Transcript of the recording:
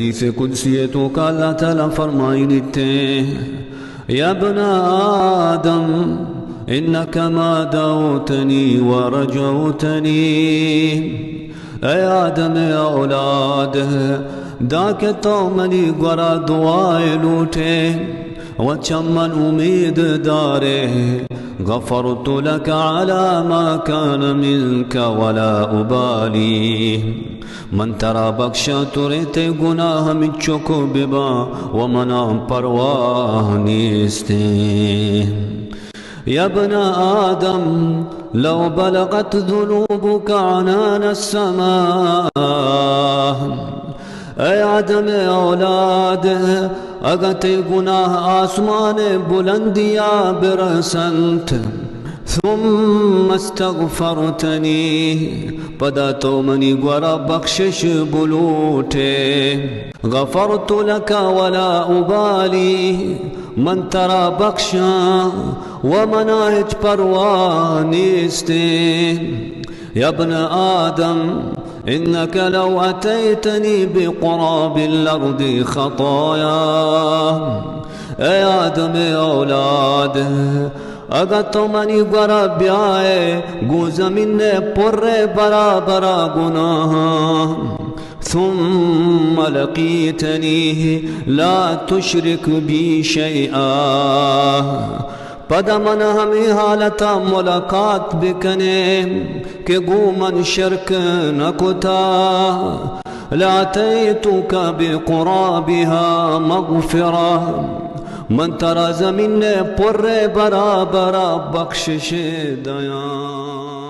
حدیث قدسی توکا اللہ تعالی فرمائنیتے، یا ابن آدم، انک ما دعوتنی و رجوتنی۔ اے آدم اولاد، دا کہ تو منی گورا دعائے لوٹے و چہ من امید دارے، غفرت لک علی ما کان منک ولا ابالی۔ من ترا بخشاں، تو رے تئی گناہ ہمینچک بباں و منا پرواہ نیستیں۔ یا ابن آدم، لو بلغت ذنوبک عنان السماء۔ اے آدم اولاد، اگاں تئی گناہ آسمان بلندیا برسنت، ثم استغفرتنی، پدا تو منی گورا بخشش بلوٹے، غفرت لک ولا ابالی، من ترا بخشاں و منا ہچ پرواہ نیستیں۔ یا ابن آدم، انک لو اتیتنی بقراب الارض خطایا۔ اے آدم اولاد، اگاں تو منی گورا بیائے گوں زمین ءِ پر ءِ برابرا گناہاں، ثم لقیتنی لا تشرک بی شیئا، پدا من ہمے حالتا ملاقات بکنے کہ گوں من شرک نہ کتا، لاتیتک بقرابها مغفرة، من ترا زمین ءِ پر ءِ برابرا بخشش دیاں۔